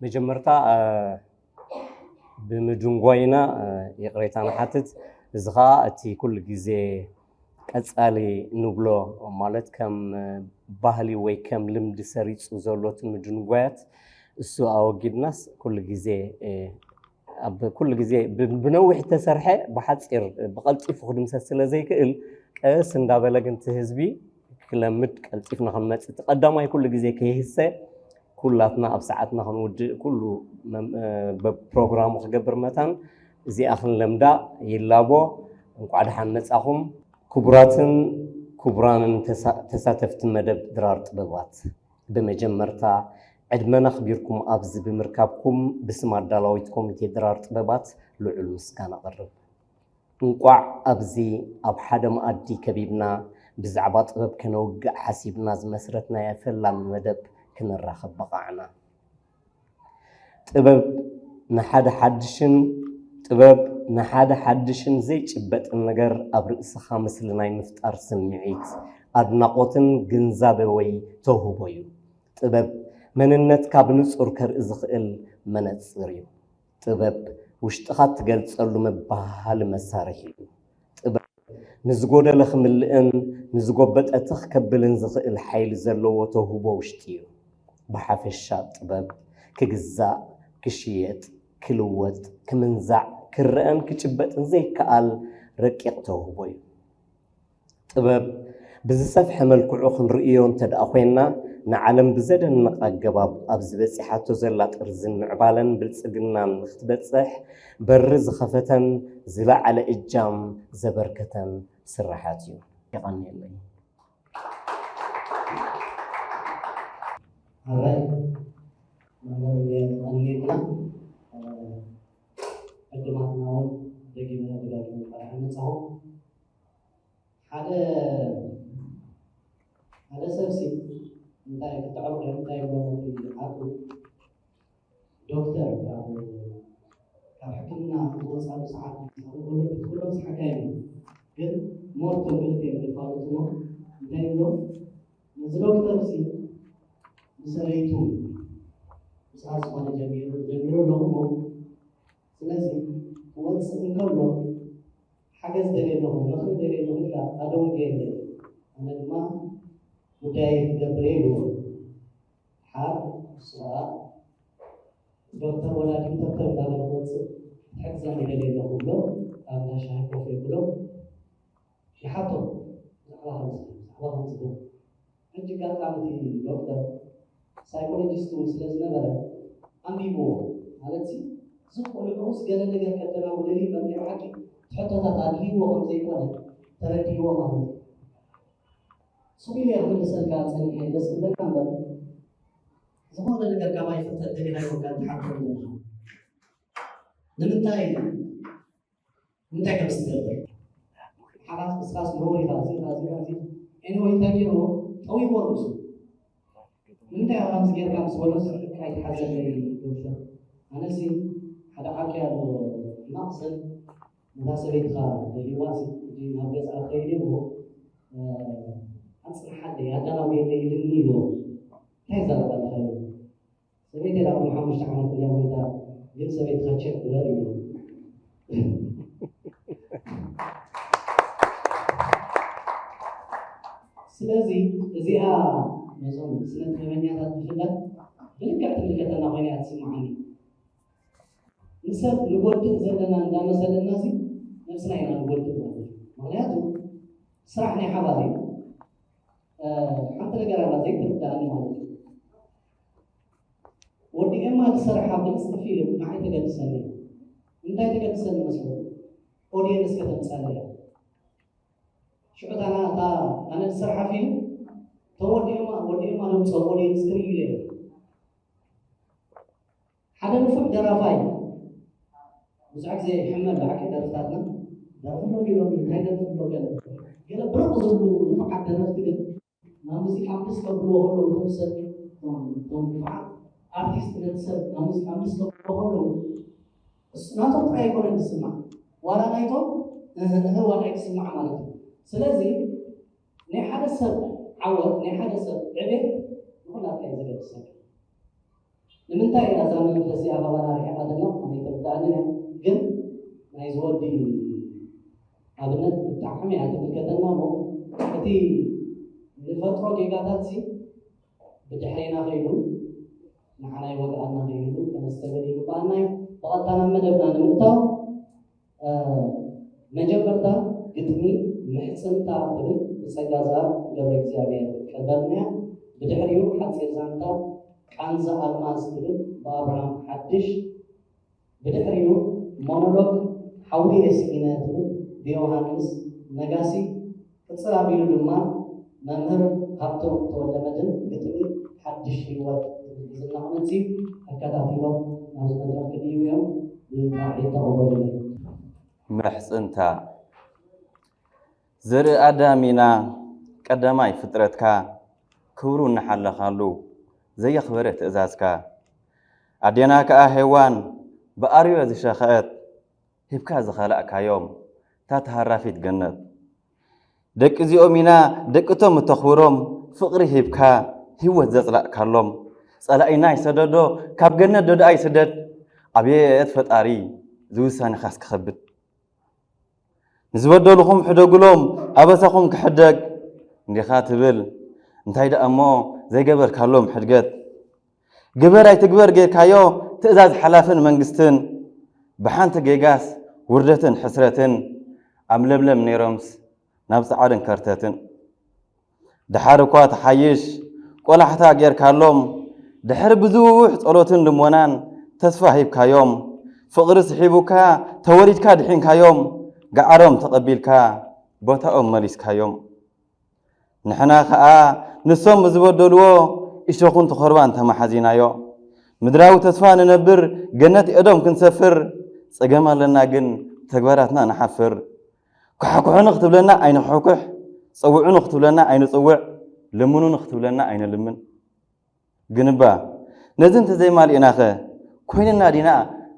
መጀመርታ፣ እ፣ ብምድንጓይና፣ እ፣ ይቕሬታ ንሓትት። እዚ ኸኣ እቲ ኩሉ ግዜ ቀጻሊ ንብሎ፣ ማለት ከም ባህሊ ወይ ከም ልምዲ ሰሪጹ ዘሎ እቲ ምድንጓያት፣ እሱ ኣወጊድናስ ኩሉ ግዜ፣ እ፣ ኣብ ኩሉ ግዜ ብ-፣ ብነዊሕ ተሰርሐ ብሓጺር ብቐልጢፉ ክድምሰስ ስለ ዘይክእል፣ ቀስ እንዳበለ ግን እቲ ህዝቢ ክለምድ ቀልጢፍና ክንመጽእ፣ እቲ ቀዳማይ ኩሉ ግዜ ከይህሰ ኩላትና ኣብ ሰዓትና ክንውድእ ኩሉ መም-፣ እ፣ በብ ፕሮግራሙ ክገብር መታን እዚኣ ክንለምዳ ይላቦ። እንቋዕ ደሓን መጻኹም። ክቡራትን ክቡራንን ተሳ-፣ ተሳተፍቲ መደብ ድራር ጥበባት፣ ብመጀመርታ ዕድመና ኣኽቢርኩም ኣብዚ ብምርካብኩም ብስም ኣዳላዊት ኮሚቴ ድራር ጥበባት ልዑል ምስጋና ኣቕርብ። እንቋዕ ኣብዚ ኣብ ሓደ መኣዲ ከቢብና ብዛዕባ ጥበብ ከነውግዕ ሓሲብና ዝመስረትናዮ ፈላሚ መደብ ክንራኸብ በቓዕና። ጥበብ ንሓደ ሓድሽን፣ ጥበብ ንሓደ ሓድሽን ዘይጭበጥን ነገር ኣብ ርእስኻ ምስሊ ናይ ምፍጣር ስምዒት፣ ኣድናቖትን ግንዛበ ወይ ተውህቦ እዩ። ጥበብ መንነትካ ብንጹር ከርኢ ዝኽእል መነጽር እዩ። ጥበብ ውሽጥኻ እትገልጸሉ መበሃሊ መሳርሒ እዩ። ጥበብ ንዝጎደለ ክምልእን ንዝጎበጠ ትኽ ከብልን ዝኽእል ሓይሊ ዘለዎ ተውህቦ ውሽጢ እዩ። ብሓፈሻ ጥበብ ክግዛእ፣ ክሽየጥ፣ ክልወጥ፣ ክምንዛዕ፣ ክረአን ክጭበጥን ዘይከኣል ረቂቕ ተውህቦ እዩ። ጥበብ ብዝሰፍሐ መልክዑ ክንርእዮ እንተ ደኣ ኾይንና፣ ንዓለም ብዘደንቕ ኣገባብ ኣብዚ በጺሓቶ ዘላ ጥርዝን ምዕባለን ብልጽግናን ንኽትበጽሕ በሪ ዝኸፈተን ዝለዓለ እጃም ዘበርከተን ስራሓት እዩ። የቐንየለይ። ኣራይ መምህር የቐንየልና። ዕዱማትና እውን ደጊመ ደጋጊመ እንኳዕ ደሓን መጻኹም። ሓደ ሓደ ሰብሲ እንታይ ክጥዕም እንታይ ይብሎ ነቲ ዓዱ ዶክተር ካብ ካብ ሕክምና ዝወፃሉ ሰዓት ኩሎም ሓካይም ግን ሞርቶም ክልተ እዮም ዝፋለጥዎ እንታይ ይብሎ ነዚ ዶክተር ሲ ብሰበይቱ ብሰዓት ዝኾነ ጀሚሩ ጀሚሩ ኣለኹ ስለዚ ክወፅእ እንከሎ ሓገዝ ደልየ ኣለኹ ምኽሪ ደልየ ኣለኹ ኢልካ ኣደውንጌ ኣነ ድማ ጉዳይ ክገብር እየ ይብሎ ሓር ስራ ዶክተር ወላዲት ዶክተር እንዳበለ ክወፅእ ክትሕግዘኒ ደልየ ኣለኹ ብሎ ኣብ እንዳ ሻሂ ኮፍ የብሎ ይሓቶ ብዛዕባ ከምዚ ብዛዕባ ከምዚ ሕጂ ኣጋጣሚ እቲ ዶክተር ሳይኮሎጂስት እውን ስለ ዝነበረ ኣንቢብዎ ማለት እዚ ቆልዑ ምስ ገለ ነገር ከደናጉ ደልዩ እምበር ናይ ብሓቂ ሕቶታት ኣድልይዎ ከም ዘይኮነ ተረዲእዎ ማለት እዩ ስቕ ኢለ ክምልሰልካ ፀኒሐ ደስ ክብለካ እምበር ዝኾነ ነገር ካባይ ፍልጠት ደሊኻ ይኮንካ ትሓቶ ዘለኻ ንምንታይ እንታይ ከም ዝገብር ሓራስ ምስራስ ምሁር ኢኻ እዚ ኢኻ እዚ ኢኻ እዚ ኢኻ anyway እንታይ ገይርዎ ጠዊዎ ርእሱ ንምንታይ ኢኻ ከምዚ ጌርካ ምስ በሎ ስርሕካ ኣይትሓዘለይ ዶክተር ኣነሲ ሓደ ዓርኪ ኣሎ ሕማቕ ሰብ ነታ ሰበይትኻ ደልይዋ ሲ ሕጂ ናብ ገዝኣ ከይደ ይብሎ ኣጽንሓለይ ኣዳናውየለይ ኢልኒ ይብሎ እንታይ ይዛረብ ኣለኻ ይብሎ ሰበይተይ ዳርሞ ሓሙሽተ ዓመት እያ ሞይታ ግን ሰበይትኻ ቸክ ግበር እዩ ስለዚ እዚኣ ነዞም ስነ ጥበበኛታት ብፍላይ ብልክዕ ትምልከተና ኮይና እያ ትስምዓኒ ንሰብ ንጎድእ ዘለና እንዳመሰለና ሲ ነብስና ኢና ንጎድእ ማለት እዩ ምክንያቱ ስራሕ ናይ ሓባር እዩ ሓንቲ ነገር ኣላ ዘይትርዳእኒ ማለት እዩ ወዲኤማ ዝሰርሓ ብልፅቲ ፊልም ንዓይ ተገድሰኒ እንታይ ተገድሰኒ መስሎ ኦድየንስ ከተምፃለያ ሽዑ እታ ኣነ ዝሰርሓ ፊልም እቶም ወዲኤማ ወዲኤማ ነምፅኦም ኦድየንስ ክርእዩ ኢለ ሓደ ንፉዕ ደራፋይ ብዙሕ ግዜ ይሕመል ብሓቂ ደርፍታትና ደርፍሎ ዲሎም እንታይ ደርፍሎ ገለ ገለ ብርቕ ዝብሉ ንፉዓት ደረፍቲ ግን ናብ ሙዚቃ ምስ ከብልዎ ከለዉ እቶም ሰብ እቶም ንፉዓት ኣርቲስት ነቲ ሰብ ናብ ሙዚቃ ምስ ከብልዎ ከለዉ ናቶም ጥራይ ኣይኮነን ዝስማዕ ዋላ ናይቶም እህ እህ ዋላ ኣይትስማዕ ማለት እዩ። ስለዚ ናይ ሓደ ሰብ ዓወት፣ ናይ ሓደ ሰብ ዕቤት ንኹላትና እዩ ዘገድሰና። ንምንታይ እያ እዛ መንፈስ እዚኣ ካባና ርሒቓ ዘላ? ኣነ ኣይተረድኣንን እያ። ግን ናይ ዝወዲ ኣብነት ብጣዕሚ እያ ትምልከተና እሞ እቲ ንፈጥሮ ጌጋታት ሲ ብድሕሬና ከይዱ ንዓና ይወግኣና ከይዱ ከነስተብህል ይግባኣና እዩ። ብቐጥታ ናብ መደብና ንምእታው፣ እ፣ መጀመርታ ግጥሚ ምሕጽንታ ትብል ብጸጋ ዘኣብ ገብረ እግዚኣብሔር ክትቀርበልና እያ። ብድሕሪኡ ሓጺር ዛንታ ቃንዛ ኣልማዝ ትብል ብኣብርሃም ሓድሽ፣ ብድሕሪኡ ሞኖሎግ ሓውየ ስኢነ ትብል ብዮሃንስ ነጋሲ፣ ቅጽል ኣቢሉ ድማ መምህር ሃብቶም ተወልደመድህን ግጥሚ ሓድሽ ህይወት ትብል ሒዝልና ክመጽእ እዩ። ተከታቲሎም ናብዚ መድረኽ ክድይቡ እዮም። ብጣዕሚ ተቐበሉኒ። ምሕጽንታ። ዘርኢ ኣዳም ኢና ቀዳማይ ፍጥረትካ፣ ክብሩ እናሓለኻሉ ዘየኽበረ ትእዛዝካ። ኣዴና ከኣ ሄዋን ብኣርዮ ዝሸኸአት፣ ሂብካ ዝኸላእካዮም እታ ተሃራፊት ገነት። ደቂ እዚኦም ኢና ደቂ እቶም እተኽብሮም፣ ፍቕሪ ሂብካ ህይወት ዘጽላእካሎም። ጸላኢና ይሰደዶ ካብ ገነት ዶ ደኣ ይስደድ፣ ኣቤት ፈጣሪ እዚ ውሳኔኻስ ክኸብድ። ንዝበደሉኹም ሕደጉሎም ኣበሳኹም ክሕደግ እንዲኻ ትብል፣ እንታይ ደኣ እሞ ዘይገበርካሎም ሕድገት። ግበር ኣይትግበር ጌርካዮ ትእዛዝ ሓላፍን መንግስትን፣ ብሓንቲ ጌጋስ ውርደትን ሕስረትን ኣብ ለምለም ነይሮምስ ናብ ጻዕርን ከርተትን። ደሓር እኳ ትሓይሽ ቆላሕታ ጌርካሎም፣ ድሕሪ ብዙሕ ጸሎትን ልሞናን ተስፋ ሂብካዮም፣ ፍቕሪ ስሒቡካ ተወሊድካ ድሒንካዮም፣ ገዓሮም ተቐቢልካ ቦታኦም መሊስካዮም። ንሕና ኸኣ ንሶም ብዝበደልዎ እሾኹን ተኾርባን ተማሓዚናዮ። ምድራዊ ተስፋ ንነብር ገነት ኤዶም ክንሰፍር፣ ጸገም ኣለና ግን ተግባራትና ንሓፍር። ኩሕኩሑኒ ክትብለና ኣይንኹሕኩሕ፣ ጸውዑኒ ክትብለና ኣይንጽውዕ፣ ለምኑኒ ክትብለና ኣይንልምን። ግንባ ነዚ እንተዘይማሊእናኸ ኮይንና ዲና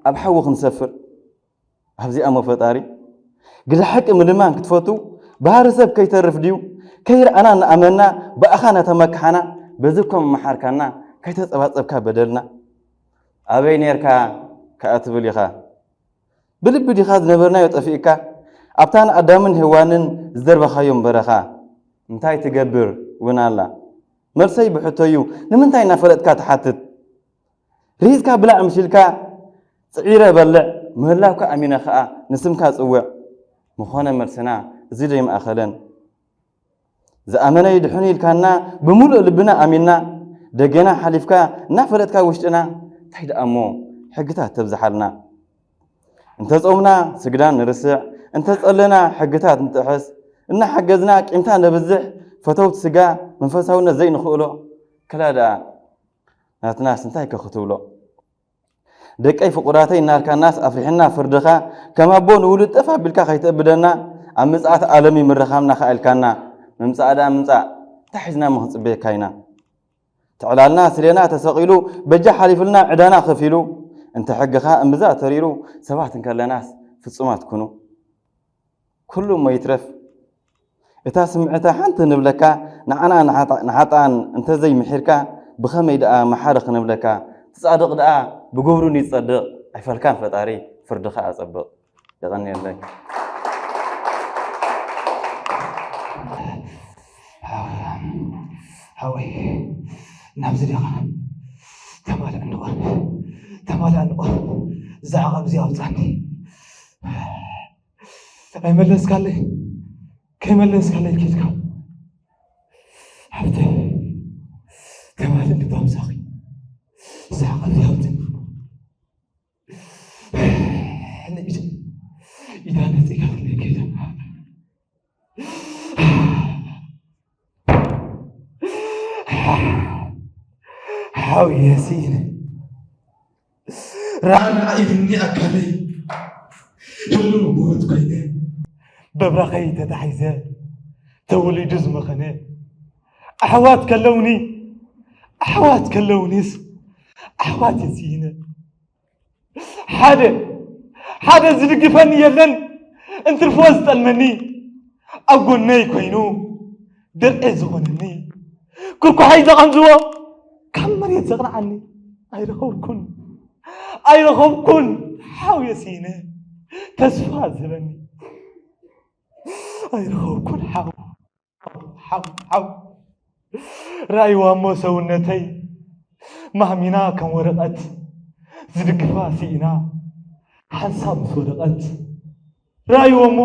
ኣብ ሓዊ ክንሰፍር? ኣብዚኣ እሞ ፈጣሪ ግደ ሓቂ ምልማን ክትፈቱ ባህሪ ሰብ ከይተርፍ ድዩ? ከይረኣና እናኣመና ብኣኻ እናተመካሕና በዚ እኮ ምመሓርካና ከይተጸባጸብካ በደልና። ኣበይ ኔርካ ከኣ ትብል ኢኻ? ብልቢ ዲኻ ዝነበርናዮ ጠፊእካ? ኣብታ ንኣዳምን ሄዋንን ዝደርበኻዮም በረኻ እንታይ ትገብር እውን ኣላ? መልሰይ ብሕቶ እዩ፣ ንምንታይ እናፈለጥካ ትሓትት? ርሂጽካ ብላዕ ምሽ ኢልካ ጽዒረ በልዕ ምህላውካ ኣሚነ ኸኣ ንስምካ ጽውዕ። ምኾነ መልስና እዚ ዶ ይምኣኸለን? ዝኣመነ ይድሕኑ ኢልካና ብምሉእ ልብና ኣሚንና ደገና ሓሊፍካ እናፈለጥካ ውሽጥና እንታይ ደኣ እሞ ሕግታት ተብዝሓልና። እንተጾምና ስግዳን ንርስዕ፣ እንተጸለና ሕግታት ንጥሕስ፣ እናሓገዝና ቂምታ ነብዝሕ፣ ፈተውቲ ስጋ መንፈሳውነት ዘይንኽእሎ። ክላ ደኣ ናትናስ እንታይ ከ ክትብሎ? ደቀይ ፍቑራተይ እናልካናስ ኣፍሪሕና ፍርድኻ፣ ከም ኣቦ ንውሉድ ጠፍ ኣቢልካ ከይተእብደና፣ ኣብ ምጽኣት ዓለም እዩ ምርኻብና ኸኣ ኢልካና። ምምጻእ ደኣ ምምጻእ እንታይ ሒዝና እሞ ክንጽበየካ ኢና? ትዕላልና ስሌና ተሰቒሉ በጃ ሓሊፍልና ዕዳና ከፊሉ። እንተ ሕግኻ እምብዛ ተሪሩ ሰባት እንከለናስ ፍጹማት ኩኑ። ኩሉ እሞ ይትረፍ እታ ስምዕታ ሓንቲ ንብለካ ንዓና ንሓጣን እንተዘይምሒርካ ብኸመይ ደኣ መሓሪ ክንብለካ? ትጻድቕ ደኣ ብግብሩ ንይትጸድቕ ኣይፈልካን ፈጣሪ ፍርድኻ ኣጸብቕ። የቐንየለይ። ሓወይ ናብዚ ዲኻ ተማልእ እንድቐር ተማልእ እንድቐር ዛዕባ ኣብዚ ኣውፃኒ ኣይመለስካለይ ከይመለስካለይ ኬድካ ሓፍተ ተማልእ እንድባ ምሳኺ ዛዕባ ኣብዚ ኣውፅኒ ሓው የሲን ራና ኢድኒ ኣካለይ ህሉ ሞት ኮይነ በብራኸይ ተታሒዘ ተወሊዱ ዝመኸነ ኣሕዋት ከለውኒ ኣሕዋት ከለውኒስ ኣሕዋት የሲነ ሓደ ሓደ ዝድግፈኒ የለን እንትርፎ ዝጠልመኒ፣ ኣብ ጎነይ ኮይኑ ድርዒ ዝኾነኒ፣ ኩርኩሓይ ዘቐንዝዎ፣ ካብ መሬት ዘቕንዓኒ ኣይረኸብኩን፣ ኣይረኸብኩን። ሓው የሲነ ተስፋ ዝህበኒ ኣይረኸብኩን። ሓው ሓው ሓው ራእይዋ እሞ ሰውነተይ ማህሚና ከም ወረቐት ዝድግፋ ስኢና ሓንሳብ ምስ ወደቐት ራእይዎ እሞ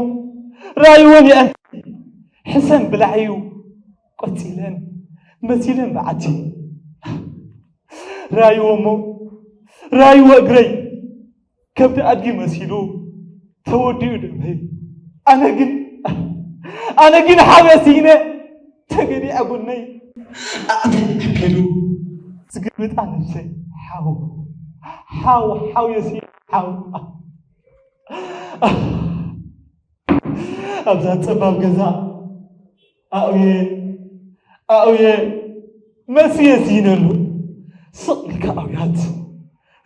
ራእይወን የአን ሕሰም ብላዕዩ ቆጺለን መሲለን በዓቲ ራእይዎ እሞ ራእይዎ እግረይ ከብዲ ኣድጊ መሲሉ ተወዲኡ ደመይ ኣነ ግን ኣነ ግን ሓውየ ስኢነ ተገዲዐ ጎነይ ኣዕበይ ኣቢሉ ዝግልብጣ ነብሰይ ሓው ሓው ሓው የስኢነ ሓው ኣብዛ ጸባብ ገዛ ኣውየ ኣውየ መስየ ስኢነሉ ስቕ ኢልካ ኣውያት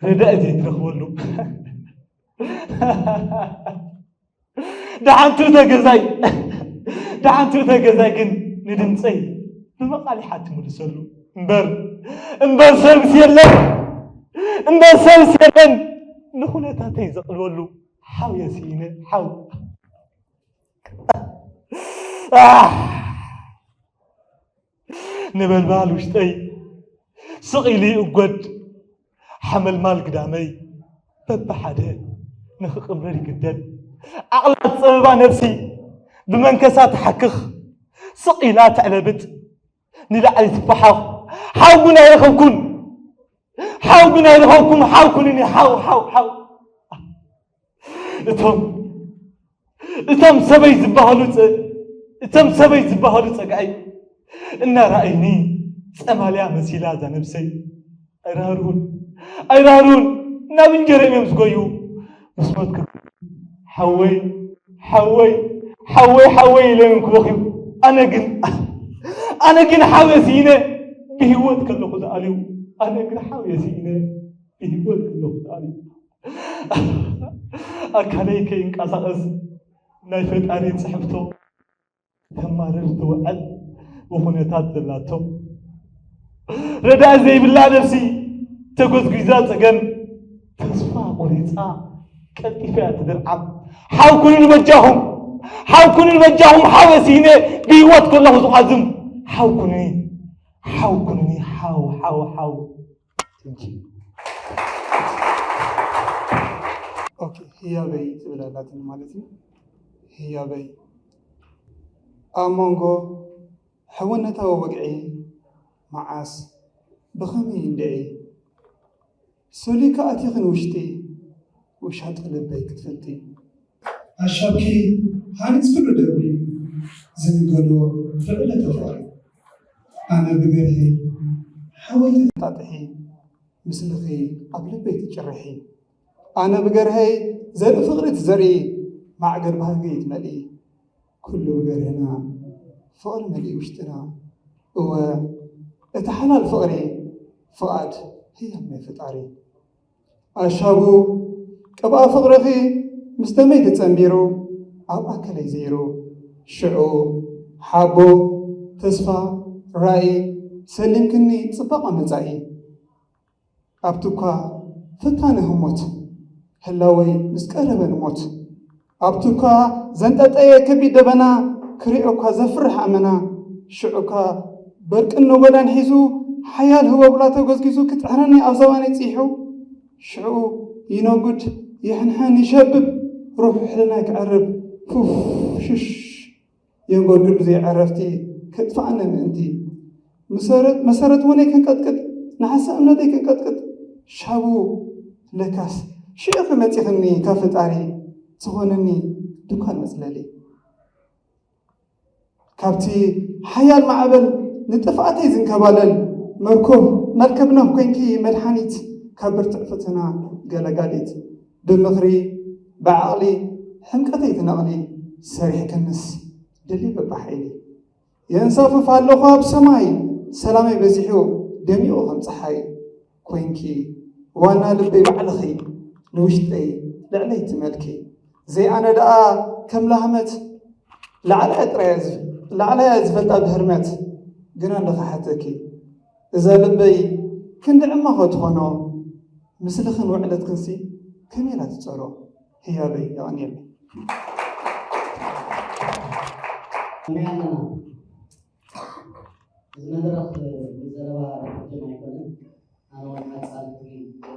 ረዳኢ ዘይትረኽበሉ ደሓንቱ እተ ገዛይ ደሓንቱ እተ ገዛይ ግን ንድምፀይ ብመቓሊሓ ትምልሰሉ እምበር እምበር ሰብስ የለን እምበር ሰብስ የለን ንኩነታተይ ዘቕልበሉ ሓው የስኢነ ሓው ነበልባል ውሽጠይ ስቕ ኢሉ ይእጎድ ሓመልማል ግዳመይ በብሓደ ንኽቕብረር ይግደድ ዓቕላ ዝፀበባ ነብሲ ብመንከሳ ትሓክኽ ስቕ ኢላ ተዕለብጥ ንላዕሊ ትፈሓኽ ሓው ግን ኣይረኸብኩን ሓው ግን ኣይረኸብኩም ሓው ኩንኒ ሓው ሓው ሓው እቶም እቶም ሰበይ ዝበሃሉ እቶም ሰበይ ዝበሃሉ ፀግዐይ እናረኣይኒ ፀማልያ መሲላ እዛ ነብሰይ ኣይራህርሁን ኣይራህርሁን ናብ እንጀረም እዮም ዝጎዩ ምስ ሞትኩ ሓወይ ሓወይ ሓወይ ሓወይ ኢለ እዮም ክበኽዩ ኣነ ግን ኣነ ግን ሓወ ስኢነ ብህይወት ከለኹ ዝኣልዩ ኣነ ግን ሓወ ስኢነ ብህይወት ከለኹ ዝኣልዩ ኣካለይ ከይንቀሳቐስ ናይ ፈጣሪ ፅሕፍቶ ተማርር ትውዕል ብኩነታት ዘላቶ ረዳእ ዘይብላ ነብሲ ተጎዝጒዛ ፀገም ተስፋ ቆሪፃ ቀልጢፈ እያ ትድርዓም ሓው ኩኑኒ በጃኹም ሓው ኩኑኒ በጃኹም ሓው የሲነ ብህይወት ከለኹ ዝቓዝም ሓው ኩኑኒ ሓው ኩኑኒ ሓው ሓው ሓው ኦኬ ህያበይ ትብል ኣላትኒ ማለት እዩ። ህያበይ ኣብ መንጎ ሕውነታዊ ወግዒ መዓስ ብኸመይ እንድዒ ሰሊካ ኣቲኺ ንውሽጢ ውሻጢ ልበይ ክትፈልጢ ኣሻብኪ ሃኒፅክሉ ደብሪ ዝንገዶ ፍዕለተ ፍቕሪ ኣነ ብገርሂ ሓወልቲ ተጣጥሒ ምስልኺ ኣብ ልበይ ትጭርሒ ኣነ ብገርሀይ ዘርኢ ፍቕሪ ትዘርኢ ማዕገር ባህጊ ትመልኢ ኩሉ ብገርህና ፍቕሪ መሊኡ ውሽጥና እወ እቲ ሓላል ፍቕሪ ፍቓድ ህያብ ናይ ፈጣሪ ኣሻቡ ቅብኣ ፍቕርኺ ምስ ደመይ ተጸንቢሩ ኣብ ኣከለይ ዘይሩ ሽዑ ሓቦ ተስፋ ራኢ ሰሊምክኒ ጽባቐ መጻኢ ኣብቲ እኳ ፈታኒ ህሞት ህላወይ ምስ ቀረበ ንሞት ኣብቲ እኳ ዘንጠጠየ ከቢድ ደበና ክሪኦ እኳ ዘፍርሕ ኣመና ሽዑ እኳ በርቅን ነጎዳን ሒዙ ሓያል ህቦብላ ተጎዝጊዙ ክጥሕረኒ ኣብ ዘባነይ ፂሑ ሽዑ ይነጉድ ይሕንሕን ይሸብብ ሩሕ ሕልናይ ክዕርብ ፉፍ ሽሽ የንጎድጉድ ብዘይ ዕረፍቲ ከጥፍኣኒ ምእንቲ መሰረት መሰረት ወነይ ከንቀጥቅጥ ንሓሳብ እምነተይ ከንቀጥቅጥ ሻቡ ለካስ ሽዑ መፂኽኒ ካብ ፈጣሪ ዝኾነኒ ድኳን መፅለሊ ካብቲ ሓያል ማዕበል ንጥፍኣተይ ዝንከባለል መርኮብ መርከብና ኮይንኪ መድሓኒት ካብ ብርትዕ ፈተና ገለጋሊት ብምኽሪ ብዓቕሊ ሕምቀተይ ትነቕሊ ሰሪሕክንስ ድሊ በብሓይሊ የንሳፍፍ ኣለኹ ኣብ ሰማይ ሰላመይ በዚሑ ደሚቑ ከም ፀሓይ ኮይንኪ ዋና ልበይ ባዕልኺ ንውሽጠይ ልዕለይ ትመልኪ ዘይኣነ ደኣ ከም ላህመት ላዕላይ ጥራይ እያ ዝፍ- ላዕላይ እያ ዝፈልጣ ብህርመት ግና እንደኸሓተኪ እዛ ልበይ ክንዲ ዕማ ከትኾኖ ምስልኽን ውዕለትክንሲ ከመይ ኢላ ትፀሮ ህያበይ የቐንየለይ። ከመይ ኣለና? እዚ መድረኽ ብዘረባ ዝሕጅም ኣይኮነን። ኣነ እውን ሓፃር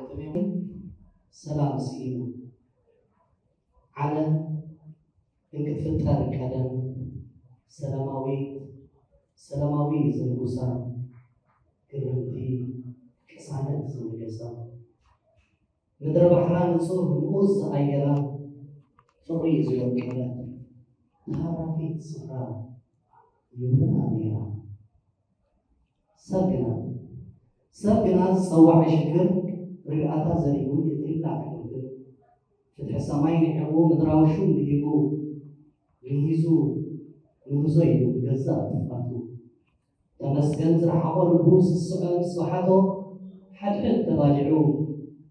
ግጥም እውን ሰላም ስኢኑ ዓለም እንክትፍጠር ቀደም ሰላማዊት ሰላማዊ ዝንጉሳ ግርምቲ ቅሳነት ዝነገሳ ምድረ ባሕራ ንጹህ ምኡዝ ኣየራ ፍቕሪ ዝወቀለ ተሃራፊት ስፍራ ይብሉና ነይራ። ሰብ ግና ሰብ ግና ዝጸዋዐ ሽግር ርግኣታ ዘሪጉ ይላዕ ክነብር ፍትሒ ሰማይ ንዕቑ ምድራዊ ሹም ልሂጉ ምሂዙ ምህዞ ኢሉ ንገዛእ ትፋቱ ተመስገን ዝረሓቖ ልቡ ስስዐ ምስባሓቶ ሓድሕድ ተባሊዑ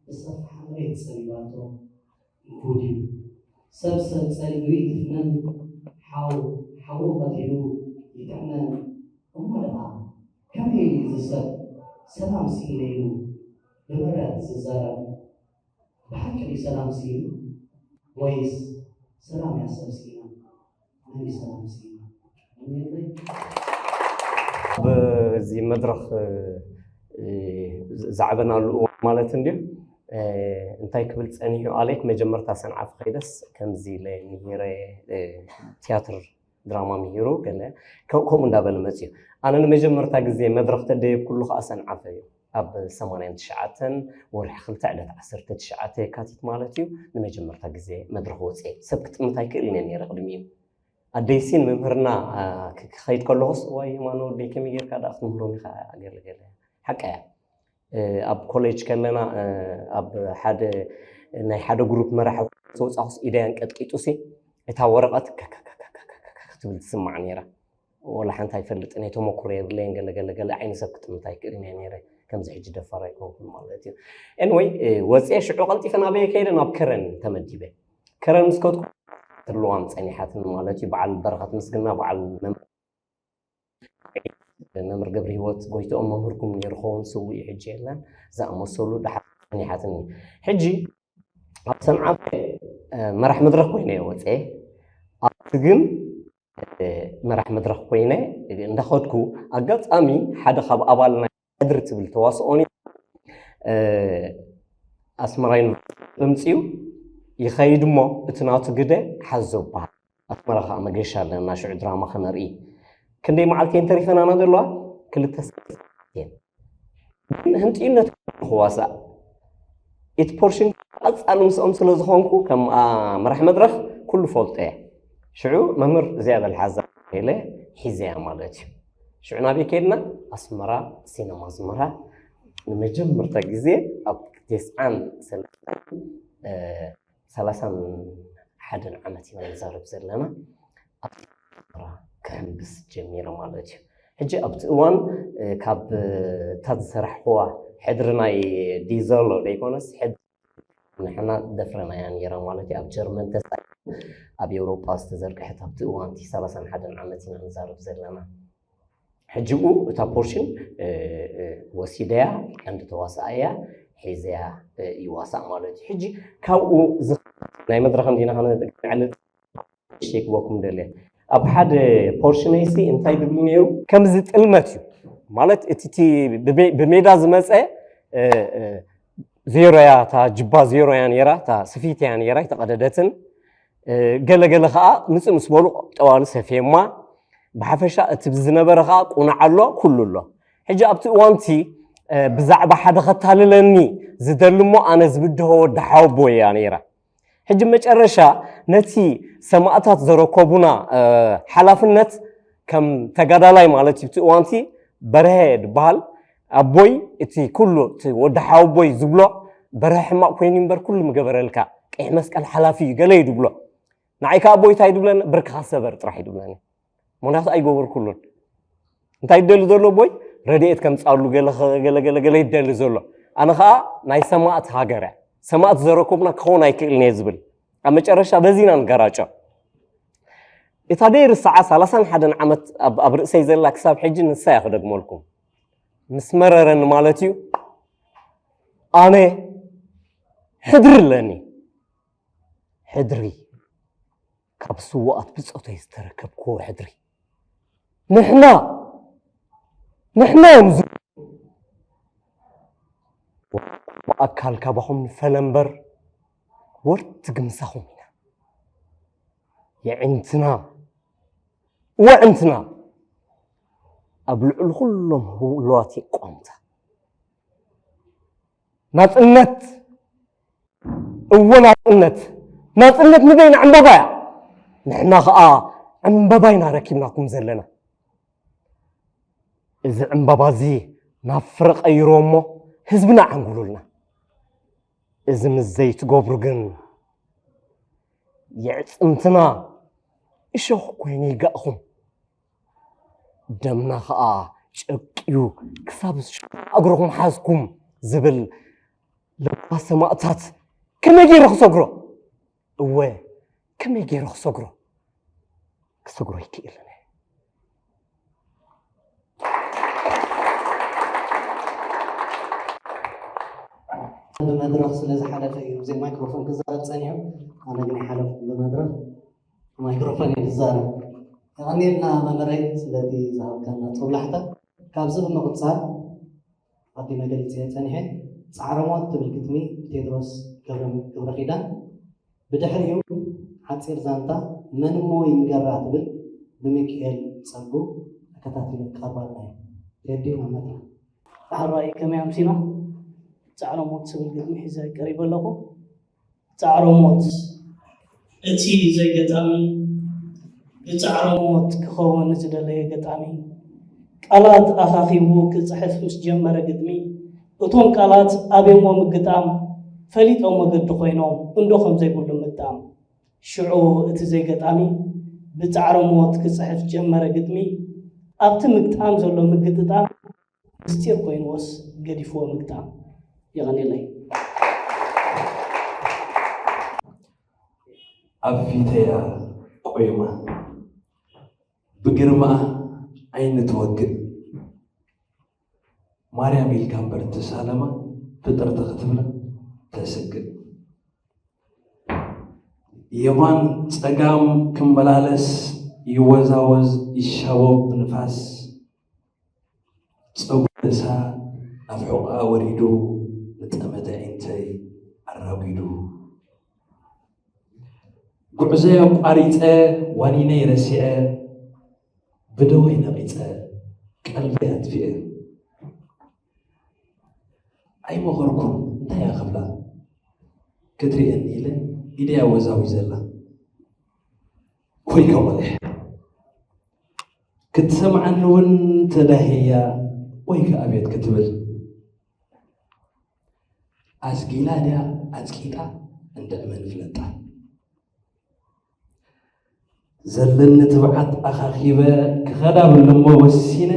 ብሰፍሓ መሬት ጸቢባቶ። ንፉድ እዩ ሰብ ሰብ ጸሊኡ ይትፍነን ሓው ሓዉ ቀቲሉ ይትሕነን። እሞ ደኣ ከመይ ኢሉ እዚ ሰብ ሰላም ስኢነ ኢሉ ብምህረት ዝዛረብ? ብሓቂ ድዩ ሰላም ስኢኑ ወይስ ሰላም እያ ሰብ ስኢና? መን እዩ ሰላም ስኢኑ? በዚ መድረኽ ዛዕበናሉ እዋን ማለት እንድዩ እንታይ ክብል ፀኒሑ ኣሌክ መጀመርታ ሰንዓፈ ከይደስ ከምዚ ኢለ ምሂረ ቲያትር ድራማ ምሂሩ ገለ ከምኡ እንዳበለ መፅዩ። ኣነ ንመጀመርታ ግዜ መድረኽ ተደየብኩሉ ከዓ ሰንዓፈ እዩ። ኣብ ሰማንያን ትሽዓተን ወርሒ ክልተ ዕለት ዓሰርተ ትሽዓተ የካቲት ማለት እዩ ንመጀመርታ ግዜ መድረኽ ወፅኤ። ሰብ ክጥምት ኣይክእልን እየ ነይረ ቅድሚኡ። ኣደይሲ ንመምህርና ክኸይድ ከለኹስ ዋይ የማነ ወደይ ከመይ ጌርካ ደኣ ክትምህሮም ኢኻ ገለ ገለ ሓቃ እያ። ኣብ ኮሌጅ ከለና ኣብ ሓደ ናይ ሓደ ግሩፕ መራሒ ተወፃኹስ ኢደይ ኣንቀጥቂጡሲ እታ ወረቐት ክትብል ትስማዕ ነይራ። ወላ ሓንቲ ኣይፈልጥን እየ ተመክሮ የብለይን ገለ ገለ ገለ ዓይኒ ሰብ ክጥምት ኣይክእልን እየ ነይረ። ከምዚ ሕጂ ደፋር ኣይኮንኩን ማለት እዩ። ኤንወይ ወፅየ ሽዑ ቀልጢፈ ናበየ ከይደ ናብ ከረን ተመዲበ። ከረን ምስ ከድኩ ትልዋም ፀኒሓትኒ ማለት እዩ። በዓል በረኸት ምስግና በዓል መምህር ገብረ ህይወት ጎይትኦም መምህርኩም ነይሩ ኸውን ስውእ እዩ ሕጂ የለን ዝኣመሰሉ ደሓር ፀኒሓትኒ። ሕጂ ኣብ ሰንዓፈ መራሕ መድረኽ ኮይነ እየ ወፅየ። ኣብቲ ግን መራሕ መድረኽ ኮይነ እንዳኸድኩ ኣጋጣሚ ሓደ ካብ ኣባል ናይ ሕድሪ ትብል ተዋስኦ ኣስመራ ዩኒቨርሲቲ ብምፅኡ ይኸይድ እሞ እቲ ናቱ ግደ ሓዞ በሃል። ኣስመራ ከዓ መገሻ ኣለና ሽዑ ድራማ ከነርኢ። ክንደይ መዓልቲ እየን ተሪፈናና ዘለዋ? ክልተ ሰዓት እየን። ግን ህንጥዩነት ክዋሳእ እቲ ፖርሽን ቀፃሊ ምስኦም ስለ ዝኾንኩ ከም መራሕ መድረኽ ኩሉ ፈልጦ እየ። ሽዑ መምህር እዚኣ በል ሓዛ ኢለ ሒዘያ ማለት እዩ። ሽዑ ናበይ ከይድና ኣስመራ ሲነማ ኣስመራ ንመጀመርታ ግዜ ኣብ ተስዓን ሰለስተ ሰላሳን ሓደን ዓመት ኢና ንዛረብ ዘለና ኣብ ኣስመራ ክሕምብስ ጀሚረ ማለት እዩ። ሕጂ ኣብቲ እዋን ካብ እታ ዝሰራሕኽዋ ሕድሪ ናይ ዲዘሎ ደይኮነስ ሕድሪ ንሕና ደፍረናያ ነይራ ማለት እዩ። ኣብ ጀርመን ተሳ ኣብ ኤውሮጳ ዝተዘርግሐት ኣብቲ እዋን እቲ ሰላሳን ሓደን ዓመት ኢና ንዛረብ ዘለና። ሕጂ ብኡ እታ ፖርሽን ወሲደያ ቀንዲ ተዋሳኣያ ሒዘያ ይዋሳእ ማለት እዩ። ሕጂ ካብኡ ናይ መድረኽ እንዲና ከነዕልል ሸክበኩም ደልየ ኣብ ሓደ ፖርሽነይሲ እንታይ ዝብል ነይሩ ከምዚ ጥልመት እዩ ማለት እቲ ብሜዳ ዝመፀ ዜሮ እያ እታ ጅባ ዜሮ እያ ነይራ እታ ስፊት እያ ነይራ ኣይተቐደደትን ገለገለ ከዓ ምፅእ ምስ በሉ ጠዋሊ ሰፍየማ ብሓፈሻ እቲ ዝነበረ ከዓ ቁናዕ ኣሎ ኩሉ ኣሎ ሕጂ ኣብቲ እዋንቲ ብዛዕባ ሓደ ከታልለኒ ዝደሊ እሞ ኣነ ዝብድሆ ወዲ ሓወቦ እያ ነይራ ሕጂ መጨረሻ ነቲ ሰማእታት ዘረከቡና ሓላፍነት ከም ተጋዳላይ ማለት እዩ እቲ እዋንቲ በርሀ ዝበሃል ኣቦይ እቲ ኩሉ እቲ ወዲ ሓወቦይ ዝብሎ በርሀ ሕማቕ ኮይኑ እምበር ኩሉ ምገበረልካ ቀይሕ መስቀል ሓላፊ እዩ ገለ እዩ ዝብሎ ንዓይ ከዓ ኣቦይ እንታይ ድብለኒ ብርክኻ ሰበር ጥራሕ ይድብለኒ ምክንያቱ ኣይገበርኩሉን እንታይ ይደሊ ዘሎ ኣቦይ ረድኤት ከምፃሉ ገለገለገለ ይደሊ ዘሎ ኣነ ከዓ ናይ ሰማእት ሃገር እያ ሰማእት ዘረከቡና ክኸውን ኣይክእልን እየ ዝብል ኣብ መጨረሻ በዚና ንገራጮ እታ ደይርስዓ ሰላሳን ሓደን ዓመት ኣብ ኣብ ርእሰይ ዘላ ክሳብ ሕጂ ንሳ እያ ክደግመልኩም። ምስ መረረኒ ማለት እዩ። ኣነ ሕድሪ ኣለኒ። ሕድሪ፣ ካብ ስዉኣት ብጾተይ ዝተረከብክዎ ሕድሪ። ንሕና፣ ንሕና እዮም ዝ-፣ ብኣካል ካባኹም ንፈለ እምበር፣ ወርትግ ምሳኹም ኢና። የዕንትና፣ ወዕንትና፣ ኣብ ልዕሊ ኩሎም ህሉዋት የቋምታ። ናጽነት፣ እወ ናጽነት፣ ናጽነት ንበይና ዕምባባ እያ። ንሕና ኸኣ ዕምባባ ኢና ረኪብናኩም ዘለና። እዚ ዕምባባ እዚ ናብ ፍረ ቀይርዎ እሞ ህዝብና ዓንጉሉልና። እዚ ምስ ዘይትገብሩ ግን የዕጽምትና እሾኽ ኮይኑ ይጋእኹም። ደምና ኸኣ ጨቅዩ ክሳብ ሽዑ እግርኹም ሓዝኩም ዝብል ለባ ሰማእታት ከመይ ገይረ ክሰግሮ? እወ፣ ከመይ ገይረ ክሰግሮ? ክሰግሮ ኣይክእልን እየ። ብመድረኽ ስለ ዝሓለፈ እዩ ብዘይ ማይክሮፎን ክዛረብ ጸኒሑ። ኣነ ግን ይሓለፍኩ ብመድረኽ። ማይክሮፎን እዩ ዝዛረብ። የቐንየልና መምህረይ ስለቲ ዝሃብካና ጦብላሕታ። ካብዚ ብምቕጻል ኣቢመ ገሊጸዮ ጸኒሐ። ጻዕረ ሞት ትብል ግጥሚ ብቴድሮስ ገብረ፣ ገብረ ኪዳን። ብድሕሪኡ ሓጺር ዛንታ መን እሞ ይንገራ ትብል ብሚኪኤል ጸጉ ኣከታቲለ ክቐርበልና እዩ። ቴዲ ናብ መድረኽ። ዳሕራይ ከመይ ኣምሲና? ጻዕረ ሞት ትብል ግጥሚ ሒዘ ቀሪበ ኣለኹ። ጻዕረ ሞት። እቲ ዘይገጣሚ ብጻዕረ ሞት ክኸውን ዝደለየ ገጣሚ፣ ቃላት ኣኻኺቡ ክጽሕፍ ምስ ጀመረ ግጥሚ፣ እቶም ቃላት ኣበይ እሞ ምግጣም ፈሊጦም መገዲ ኮይኖም እንዶ ከም ዘይብሉ ምግጣም። ሽዑ እቲ ዘይገጣሚ ብጻዕረ ሞት ክጽሕፍ ጀመረ ግጥሚ፣ ኣብቲ ምግጣም ዘሎ ምግጥጣም ምስጢር ኮይንዎስ ገዲፍዎ ምግጣም። የቐንየለይ። ኣብ ፊተያ ቆይማ ብግርማኣ ዓይኒ ትወግእ፣ ማርያም ኢልካ እምበር ትሳለማ፣ ፍጥርቲ ክትብላ ተስግእ። የማን ጸጋም ክመላለስ፣ ይወዛወዝ ይሻቦብ ብንፋስ። ጸጉሪ ርእሳ ኣብ ሕቖኣ ወሪዱ፣ ንጠመተ ኣዒንተይ ኣራጒዱ። ጉዕዞይ ኣቋሪጸ፣ ዋኒነይ ረሲዐ፣ ብደወይ ነቒጸ፣ ቀልበይ ኣጥፊኤ። ኣይመኸርኩን እንታይ እያ ክብላ፣ ክትርእየኒ ኢለ ኢደይ ኣወዛዊዘላ። ኮይካ ቆልሕ። ክትሰምዓኒ እውን ተዳሂያ፣ ወይ ከኣ ቤት ክትብል። ኣስጊላ ድያ ኣጽቂጣ፣ እንድዒ መን ይፍለጣ። ዘለኒ ትብዓት ኣኻኺበ፣ ክኸዳ ብለሞ ወሲነ፣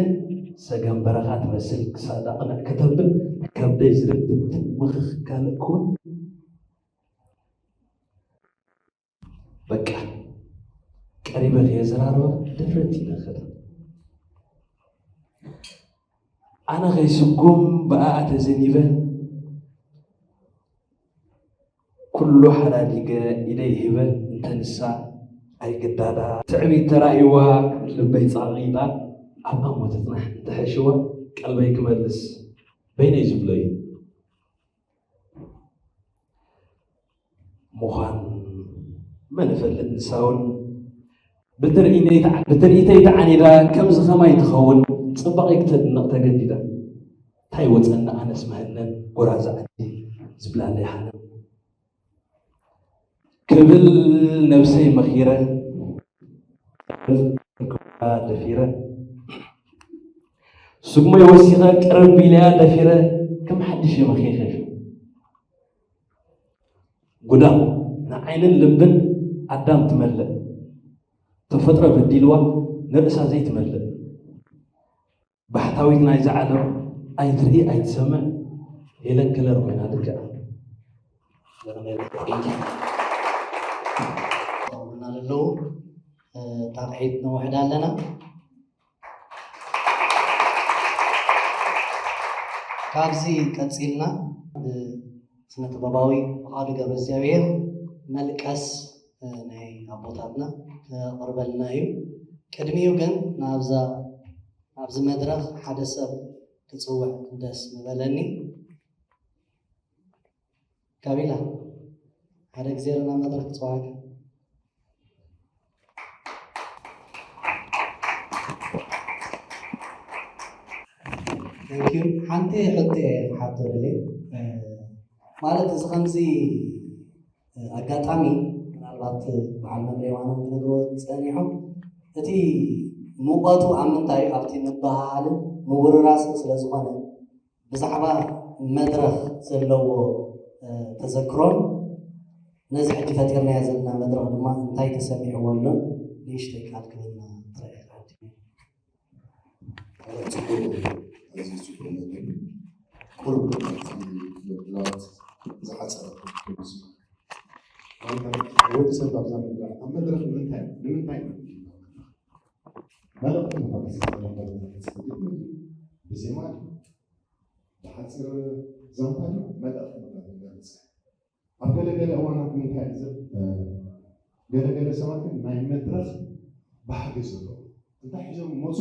ሰገን በረኻ ትመስል ክሳዳ ቅንዕ ከተብል፣ ከብደይ ዝርግት ምኽኽ ካልእ ክውን። በቃ ቀሪበ ከየዘራርባ ድፍረት ይነኽድ። ኣነ ከይስጉም ብኣኣ ተዘኒበ፣ ኩሉ ሓዳዲገ ኢደይ ሂበ፣ እንተ ንሳ ኣይግዳዳ። ትዕቢት ተራእይዋ ልበይ ጻቒጣ፣ ኣብ ኣሞ ትጽናሕ እንተ ሕሽዋ፣ ቀልበይ ክመልስ በይነይ ዝብሎ እዩ። ምዃን መን እፈልጥ፣ ንሳ እውን ብትርኢተይ ተዓ-፣ ብትርኢተይ ተዓኒዳ፣ ከምዚ ኸማይ ትኸውን ጽባቐይ ክተድንቕ ተገዲዳ። እንታይ ወጸኒ ኣነስ መህነን፣ ጎራዙ ዓዲ ዝብላለይ ሓነን ክብል ነብሰይ መኺረ። ደፊረ ስጉመይ ወሲኸ ቅርብ ኢለያ ደፊረ ከም ሓድሽ እየ መኺኸ። ጉዳም ንዓይንን ልብን ኣዳም ትመልእ፣ ተፈጥሮ በዲልዋ ንርእሳ ዘይትመልእ። ባሕታዊት ናይዛ ዓለም ኣይትርኢ ኣይትሰምዕ ሄለን ከለር ኮይና ልክዕ። ኣለዉ። ጣቕዒት ነውሕድ ኣለና። ካብዚ ቀጺልና ብስነ ጥበባዊ ፍቓዱ ገብረ እግዚኣብሔር መልቀስ ናይ ኣቦታትና ከቕርበልና እዩ። ቅድሚኡ ግን ናብዛ ኣብዚ መድረኽ ሓደ ሰብ ክጽውዕ ደስ ምበለኒ። ካቢላ ሓደ ግዜ ናብ መድረኽ ክጽዋዕካ። ሓንቲ ሕቶ እየ ክሓቶ ደልየ። ማለት እዚ ከምዚ ኣጋጣሚ ምናልባት በዓል መምሬ ዋኖም ክነግርዎ ጸኒሖም፣ እቲ ሙቐቱ ኣብ ምንታይ እዩ? ኣብቲ ምበሃሃልን ምውርራስን ስለ ዝኾነ፣ ብዛዕባ መድረኽ ዘለዎ ተዘክሮን ነዚ ሕጂ ፈጢርናዮ ዘለና መድረኽ ድማ እንታይ ተሰሚዕዎ ኣሎን ንእሽተይ ቃል ክበልና ጥራይ። ጽቡቅ፣ ኣዝዩ ጽቡቅ መደብ። ቁሩብ ናይቲ ምድላዋት ዝሓጸረ ክኸውን ይኽእል። ወዲ ሰብ ኣብዛ መድረኽ፣ ኣብ መድረኽ ንምንታይ፣ ንምንታይ ኢና ንድሎ? መድረኽ? መልእኽቲ ንኸበስር ዝነበረ ዝግጅት ብዜማ ድዩ? ብሓጺር ዛንታ ድዩ? መልእኽቲ ንኸበስር ኣብ ገለ ገለ እዋናት ንምንታይ እዩ ገለ ገለ ሰባት ግን ናይ መድረኽ ባህጊ ዘለዎ እንታይ ሒዞም ይመፁ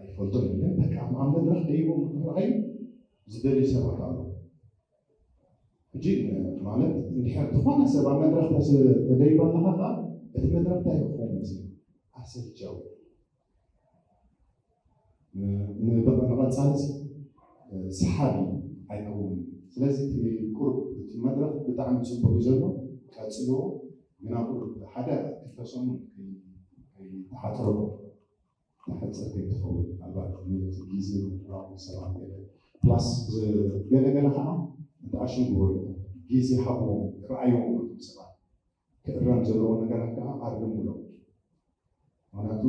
ኣይፈልጦን እዮም። ግን በቃ ኣብ መድረኽ ደይቦም ንክረኣዩ ዝደልዩ ሰባት ኣለዉ። ሕጂ ማለት እንድሕር ዝኾነ ሰብ ኣብ መድረኽ ተደይቡ ኣለኻ ከዓ እቲ መድረኽ እንታይ ክኸውን መስል ኣሰልቻዊ ንቐፃሊ ሰሓቢ ኣይኸውን። ስለዚ እቲ ቁሩብ እቲ መድረኽ ብጣዕሚ ፅቡቅ እዩ ዘሎ፣ ቀፅልዎ። ግና ቁሩብ ሓደ ክልተ ሰሙን ከይተሓፅረኩም ተሓፅር ከይትኸውን ኣልባት ግዜ ምድራዊ ሰባት ገለ ፕላስ ገለገለ ከዓ እቲ ኣሽንግዎ ግዜ ሃብዎም ረኣይዎም ሰባት ክእረም ዘለዎ ነገራት ከዓ ኣርምሎም። ምክንያቱ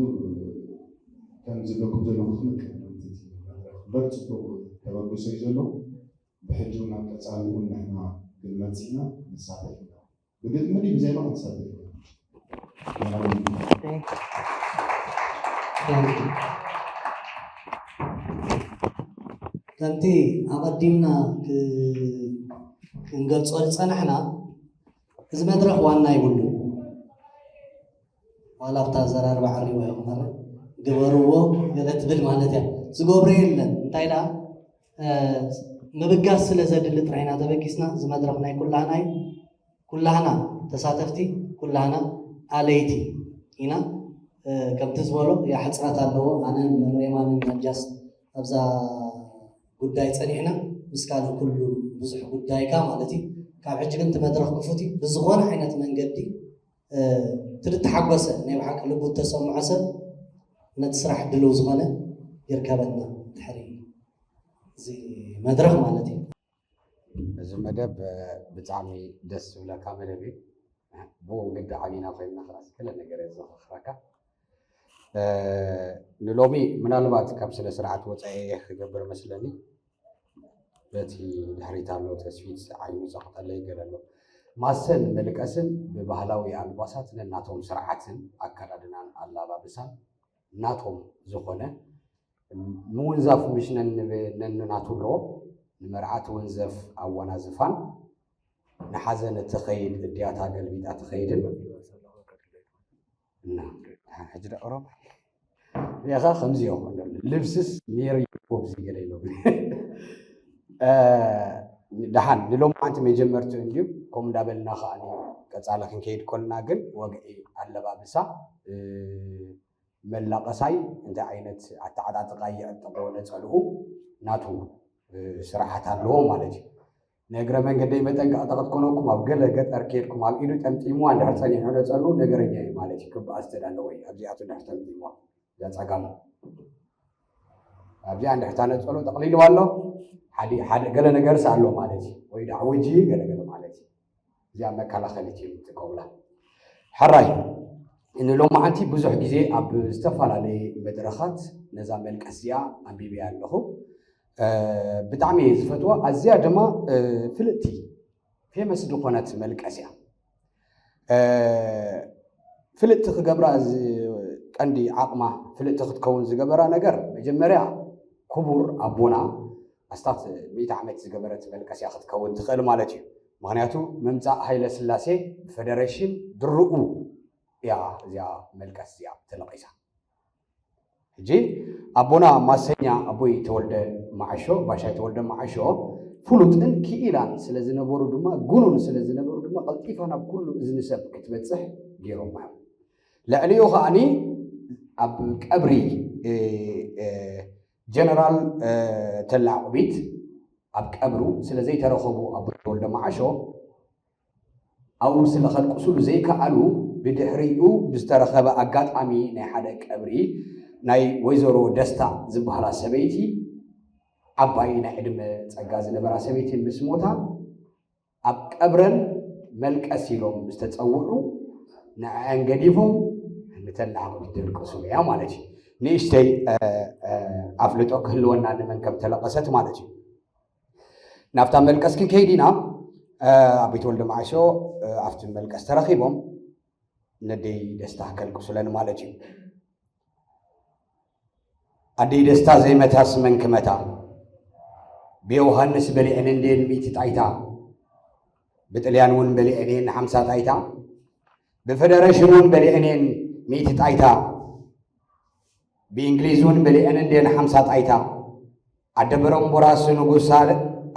ከም ዝብለኩም ዘለኹ ክምቅር እምበር ፅቡቅ ተበግሶ እዩ ዘሎ። ብሕጂ እውን ኣብ ቀፃሊ እውን ንሕና ክንመፅእ ኢና፣ ንሳተፍ ኢና። ብግጥሚ ድዩ ብዜማ ክንሳተፍ ኢና። ከምቲ ኣቐዲምና ክንገልፆ ዝፀናሕና እዚ መድረኽ ዋና ይብሉ ዋላ ኣብታ ኣዘራርባ ዓሪዋ ይኹን ግበርዎ ገለ ትብል ማለት እያ። ዝገብሮ የለን። እንታይ ደኣ ምብጋስ ስለ ዘድሊ ጥራይ ኢና ተበጊስና። እዚ መድረኽ ናይ ኩላህና እዩ። ኩላህና ተሳተፍቲ፣ ኩላህና ኣለይቲ ኢና። ከምቲ ዝበሎ የሕፅረት ኣለዎ። ኣነን መምሬማንን መጃስ ኣብዛ ጉዳይ ፀኒሕና ምስ ካልእ ኩሉ ብዙሕ ጉዳይካ ማለት እዩ። ካብ ሕጂ ግን እቲ መድረኽ ክፉት እዩ። ብዝኾነ ዓይነት መንገዲ እቲ ዝተሓጎሰ ናይ ብሓቂ ልቡ ዝተሰምዖ ሰብ ነቲ ስራሕ ድልው ዝኾነ ይርከበና ድሕሪ እዚ መድረኽ ማለት እዩ። እዚ መደብ ብጣዕሚ ደስ ዝብለካ መደብ እዩ። ብኡ ግዲ ዓቢና ኮይንና ክላስ ገለ ነገር የዘኻኽረካ። ንሎሚ ምናልባት ካብ ስነ ስርዓት ወፃኢ እየ ክገብር መስለኒ። በቲ ድሕሪት ኣሎ ተስፊት ዓይኑ ዘቕጠለይ ገለ ኣሎ። ማሰን መልቀስን ብባህላዊ ኣልባሳት ነናቶም ስርዓትን ኣከዳድናን ኣላባብሳን ናቶም ዝኾነ ምውንዛፍ ምሽ ነንናቱ ኣለዎ። ንመርዓ ትውንዘፍ ኣወናዝፋን ንሓዘን እትኸይድ እድያታ ገልቢጣ ትኸይድን እና ሕጂ ደቅሮም ሪኻ ከምዚ ይኾን ልብስስ ነይሩ ይቦብዚ ገለ ኢሎም ደሓን ንሎም ሓንቲ መጀመርትኡ እንድዩ። ከምኡ እንዳበልና ከዓ ቀፃሊ ክንከይድ ከልና ግን ወግዒ ኣለባብሳ መላቐሳይ እንታይ ዓይነት ኣተዓጣጥቓ ይዕጠቖ ነፀልኡ ናቱ ስርዓት ኣለዎ ማለት እዩ። ንእግረ መንገደይ መጠንቀቕታ ክትኮነኩም ኣብ ገለ ገጠር ከይድኩም ኣብ ኢዱ ጠምጢምዋ እንድሕር ፀኒሑ ነፀልኡ ነገረኛ እዩ ማለት እዩ። ክበኣስ ተዳለወ እዩ ኣብዚኣቱ እንድሕር ጠምጢምዋ እዛ ፀጋሙ ኣብዚኣ እንድሕር እታ ነፀልኡ ጠቕሊልዋ ኣሎ ሓደ ገለ ነገርስ ኣሎ ማለት እዩ። ወይ ዳዕውጂ ገለገለ ማለት እዩ። እዚኣ መከላኸሊት እዮም ዝጥቀሙላ። ሕራይ ንሎማዓንቲ ብዙሕ ግዜ ኣብ ዝተፈላለየ መድረኻት ነዛ መልቀስ እዚኣ ኣንቢበያ ኣለኹ። ብጣዕሚ እየ ዝፈትዋ። ኣዝያ ድማ ፍልጥቲ ፌመስ ዝኾነት መልቀስ እያ። ፍልጥቲ ክገብራ እዚ ቀንዲ ዓቕማ ፍልጥቲ ክትከውን ዝገበራ ነገር መጀመርያ ክቡር ኣቦና ኣስታት ሚእቲ ዓመት ዝገበረት መልቀስ እያ ክትከውን ትኽእል ማለት እዩ። ምኽንያቱ ምምፃእ ሃይለ ስላሴ ብፈደሬሽን ድርኡ እያ እዚኣ መልቀስ እዚኣ ተለቒሳ። ሕጂ ኣቦና ማሰኛ ኣቦይ ተወልደ መዓሾ ባሻይ ተወልደ መዓሾ ፍሉጥን ክኢላን ስለ ዝነበሩ ድማ ጉኑን ስለ ዝነበሩ ድማ ቀልጢፋ ናብ ኩሉ እዝኒ ሰብ ክትበፅሕ ገይሮማ እዮም። ልዕሊኡ ከዓኒ ኣብ ቀብሪ ጀነራል ተላዕቁቢት ኣብ ቀብሩ ስለ ዘይተረኸቡ ኣቦይ ተወልደ መዓሾ ኣብኡ ስለ ከልቅሱሉ ዘይከኣሉ ብድሕሪኡ ብዝተረኸበ ኣጋጣሚ ናይ ሓደ ቀብሪ ናይ ወይዘሮ ደስታ ዝበሃላ ሰበይቲ ዓባይ ናይ ዕድመ ፀጋ ዝነበራ ሰበይቲ ምስ ሞታ ኣብ ቀብረን መልቀስ ኢሎም ዝተፀውዑ ንዕአን ገዲፎም ንተላዕቁ ደልቀሱ እያ ማለት እዩ። ንእሽተይ ኣፍልጦ ክህልወና ንመን ከም ተለቀሰት ማለት እዩ። ናብታ መልቀስ ክንከይድ ኢና። ኣቤት ወልደ መዓሾ ኣብቲ መልቀስ ተረኺቦም ነደይ ደስታ ከልቅሱለን ማለት እዩ። ኣደይ ደስታ ዘይመታስ መን ክመታ? ብዮሃንስ በሊዐን እንዴን ሚእቲ ጣይታ፣ ብጥልያን እውን በሊዐን እየን ሓምሳ ጣይታ፣ ብፈደረሽን እውን በሊዐን እየን ሚእቲ ጣይታ፣ ብእንግሊዝ እውን በሊዐን እንዴን ሓምሳ ጣይታ፣ ኣደ በረምቦራስ ንጉሳ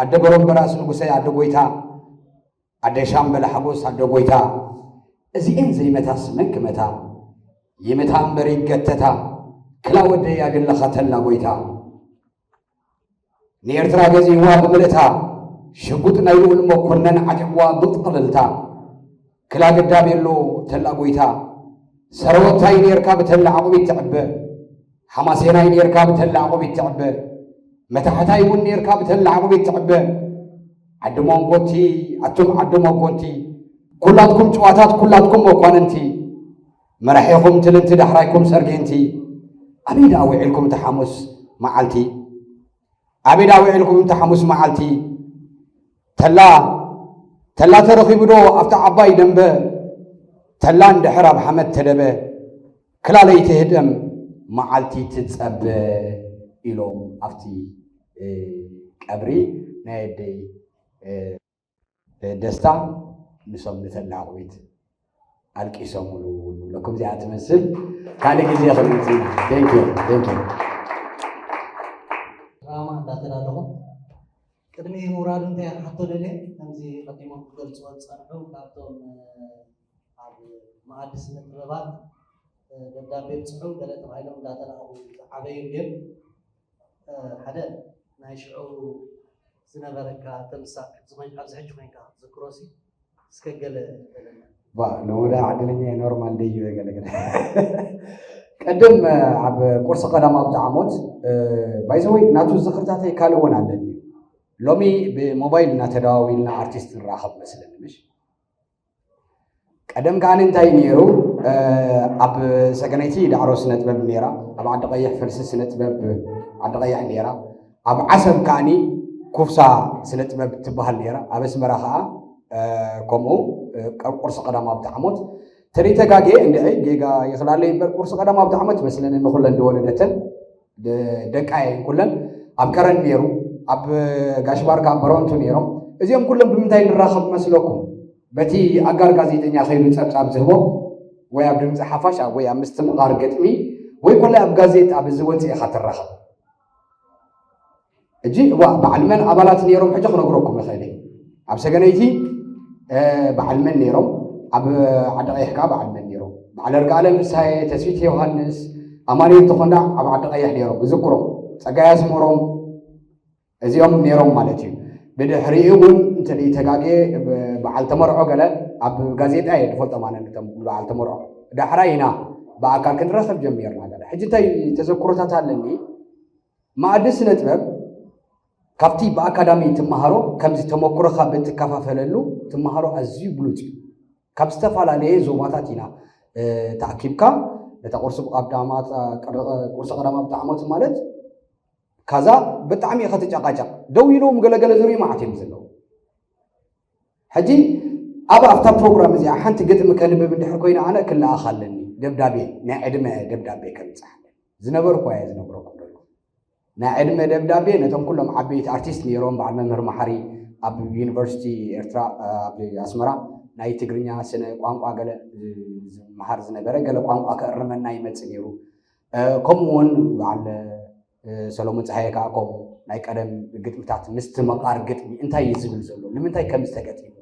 ኣደ በረምቦራስ ንጉሰ ኣደ ጎይታ ኣደ ሻምበል ሓጎስ ኣደ ጎይታ እዚኤን ዘይመታስ መን ክመታ? ይመታ እምበር ይገተታ ክላ ወደይ ኣግለኸተላ ጎይታ ንኤርትራ ገዚእዋ ብምልእታ ሽጉጥ ናይ ልኡል መኮነን ዓጢቕዋ ብጥቕልልታ ክላ ግዳ ቤሎ ተላ ጎይታ ሰረወታይ ኔርካ ብተላ ዓቑቢት ትዕበ ሓማሴናይ ኔርካ ብተላ ዓቑቢት ትዕበ መታሕታይ እውን ኔርካ ብተላ ዓቑቢት ትዕበ ዓዲ ሞንጎቲ ኣቱም ዓዲ ሞጎንቲ ኩላትኩም ጭዋታት ኩላትኩም መኳንንቲ መራሒኹም ትልንቲ ዳሕራይኩም ሰርጌንቲ ኣበይ ደኣ ውዒልኩም እቲ ሓሙስ መዓልቲ ኣበይ ደኣ ውዒልኩም እቲ ሓሙስ መዓልቲ ተላ ተላ ተረኺቡ ዶ ኣብታ ዓባይ ደንበ ተላ እንድሕር ኣብ ሓመድ ተደበ ክላ ለይቲ ህደም መዓልቲ ትጸበ ኢሎም ኣብቲ ቀብሪ ናይ ኣደይ ደስታ ንሶም ንተላዕቑቢት ኣልቂሶምሉ ንብለኩም እዚኣ ትመስል ካልእ ግዜ ክንምፅ ኢና ቴንኪዩ ቴንኪዩ ድራማ እንዳተዳለኹ ቅድሚ ምውራዱ እንታይ ክሓቶ ደልየ ከምዚ ቀዲሞም ክገልፅዎ ዝፀንሑ ካብቶም ኣብ መኣዲ ስነ ጥበባት ደብዳቤ ብፅሑ ገለ ተባሂሎም እንዳተላእኹ ዝዓበዩ እንድዮም ሓደ ናይ ሽዑ ዝነበረካ ተምሳጥ ኣብዚ ሕጂ ኮይንካ ክትዝክሮ ሲ እስከ ገለ በለና ባ ሎሚ ደኣ ዕድለኛ እየ ኖርማል ደይ እዩ ገለ ገለ ቀደም ኣብ ቁርሲ ቀዳም ኣብ ጣዕሞት ባይዘወይ ናቱ ዝኽርታተይ ካልእ እውን ኣለኒ ሎሚ ብሞባይል እናተደዋዊልና ኣርቲስት ንራኸብ መስለኒ ምሽ ቀደም ከዓኒ እንታይ ነይሩ ኣብ ሰገነይቲ ዳዕሮ ስነጥበብ ነይራ ኣብ ዓዲ ቀይሕ ፈልሲ ስነጥበብ ዓዲ ቀይሕ ነይራ ኣብ ዓሰብ ከዓኒ ኩፍሳ ስነጥበብ ትበሃል ነይራ ኣብ ኣስመራ ከዓ ከምኡ ቁርሲ ቀዳም ኣብ ጣዕሞት ተደይተጋግየ እንድዒ ጌጋ ይኽላለይ እምበር ቁርሲ ቀዳም ኣብ ጣዕሞት መስለኒ ንኩለን ዝወለደተን ደቃ እየን ኩለን ኣብ ከረን ነይሩ ኣብ ጋሽ ባርካ በረንቱ ነይሮም እዚኦም ኩሎም ብምንታይ ንራኸብ መስለኩም በቲ ኣጋር ጋዜጠኛ ከይዱ ፀብፃብ ዝህቦ ወይ ኣብ ድምፂ ሓፋሽ ወይ ኣብ ምስትምቓር ገጥሚ ወይ ኮላይ ኣብ ጋዜጣ ብዝወፅእ ኢኻ ትራኸብ እጂ እዋ በዓል መን ኣባላት ነይሮም ሕጂ ክነግረኩም ይኽእል ኣብ ሰገነይቲ በዓል መን ነይሮም ኣብ ዓዲ ቀይሕ ከዓ በዓል መን ነይሮም በዓል እርጋለ ምሳየ ተስፊት ዮሃንስ ኣማኑኤል ተኾንዳ ኣብ ዓዲ ቀይሕ ነይሮም እዝክሮም ፀጋይ ኣስመሮም እዚኦም ነይሮም ማለት እዩ ብድሕሪኡ እውን እንተ ተጋግየ በዓል ተመርዖ ገለ ኣብ ጋዜጣ እየ ዝፈልጦም ኣነ ነቶም በዓል ተመርዖ ዳሕራይ ኢና ብኣካል ክንራኸብ ጀሚርና ገለ ሕጂ እንታይ ተዘክሮታት ኣለኒ መኣዲ ስነ ጥበብ ካብቲ ብኣካዳሚ ትመሃሮ ከምዚ ተመክሮኻ ብትከፋፈለሉ ትመሃሮ ኣዝዩ ብሉፅ እዩ ካብ ዝተፈላለየ ዞባታት ኢና ተኣኪብካ ነታ ቁርሲ ቀዳማት ቁርሲ ቀዳማት ዓመት ማለት ካዛ ብጣዕሚ ኢኻ ትጨቃጨቅ ደው ኢሎም ገለገለ ዝርኢ መዓት እዮም ዘለዉ ሕጂ ኣብ ኣብታ ፕሮግራም እዚኣ ሓንቲ ግጥሚ ከንብብ እንድሕር ኮይነ ኣነ ክለኣኽ ኣለኒ። ደብዳቤ፣ ናይ ዕድመ ደብዳቤ ከምፅሕ ኣለኒ። ዝነበርኩ እየ ዝነግረኩም ዘሎ። ናይ ዕድመ ደብዳቤ ነቶም ኩሎም ዓበይቲ ኣርቲስት ነይሮም። በዓል መምህር መሓሪ ኣብ ዩኒቨርሲቲ ኤርትራ ኣብ ኣስመራ ናይ ትግርኛ ስነ ቋንቋ ገለ ዝመሃር ዝነበረ፣ ገለ ቋንቋ ከእርመና ይመጽእ ነይሩ። ከምኡ እውን በዓል ሰሎሞን ፀሃየ ከዓ ከምኡ ናይ ቀደም ግጥምታት ምስቲ መቃር ግጥሚ እንታይ እዩ ዝብል ዘሎ፣ ንምንታይ ከም ዝተገጢሙ፣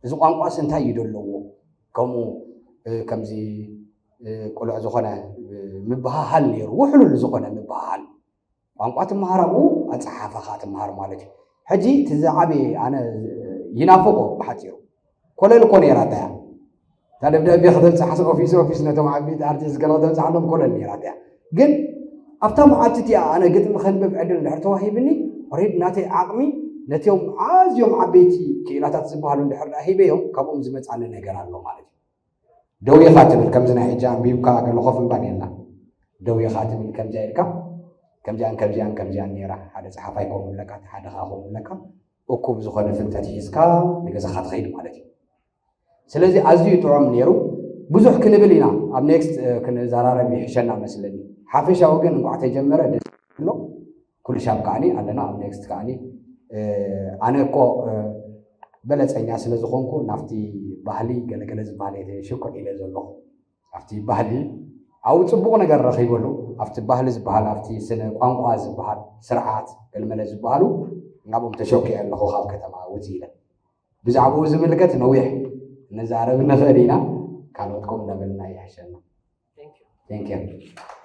እዚ ቋንቋስ እንታይ እዩ ዘለዎ፣ ከምኡ ከምዚ ቁልዕ ዝኾነ ምብሃሃል ነይሩ፣ ውሕሉል ዝኾነ ምብሃሃል። ቋንቋ ትመሃር ኣብኡ፣ ኣፀሓሕፋ ከዓ ትመሃር ማለት እዩ። ሕጂ እቲ ዝዓበየ ኣነ ይናፍቆ ብሓፂሩ ኮለል እኮ ነይራ እያ። እታ ደብዳቤ ከተብፅሓስ ኦፊስ ኦፊስ ነቶም ዓበይቲ ኣርቲስት ገለ ከተብፅሓሎም ኮለል ነይራ እያ። ግን ኣብታ መዓልቲ እቲኣ ኣነ ግጥሚ ከንብብ ዕድል እንድሕር ተዋሂብኒ ኦሬድ ናተይ ዓቕሚ ነቲኦም ኣዝዮም ዓበይቲ ክኢላታት ዝበሃሉ እንድሕር ደኣ ሂበዮም ካብኦም ዝመፃኒ ነገር ኣሎ ማለት እዩ። ደው ኢኻ ትብል ከምዚ ናይ ሕጂ ኣንቢብካ ገለ ኮፍ ምባል የላ። ደው ኢኻ ትብል ከምዚኣ ኢልካ ከምዚኣን ከምዚኣን ከምዚኣን ነይራ። ሓደ ፀሓፋይ ከምኡ ኣለካ፣ ሓደ ከዓ ከምኡ ኣለካ። እኩብ ዝኾነ ፍልጠት ሒዝካ ንገዛኻ ትኸይድ ማለት እዩ። ስለዚ ኣዝዩ ጥዑም ነይሩ። ብዙሕ ክንብል ኢና፣ ኣብ ኔክስት ክንዘራረብ ይሕሸና መስለኒ። ሓፈሻዊ ግን እንኳዕ ተጀመረ ደስ ኣሎ። ኩሉ ሻብ ከዓኒ ኣለና ኣብ ኔክስት ከዓኒ ኣነ እኮ በለፀኛ ስለ ዝኾንኩ ናብቲ ባህሊ ገለገለ ዝበሃል ሽኮር ኢለ ዘለኹ። ኣብቲ ባህሊ ኣብኡ ፅቡቕ ነገር ረኺበሉ። ኣብቲ ባህሊ ዝበሃል ኣብቲ ስነ ቋንቋ ዝበሃል ስርዓት ገልመለ ዝበሃሉ ናብኦም ተሸኪዐ ኣለኹ ካብ ከተማ ውፅእ ኢለ። ብዛዕባኡ ዝምልከት ነዊሕ ንዛረብ ንኽእል ኢና። ካልኦት ከምኡ እንዳበልና ይሕሸና። Thank you።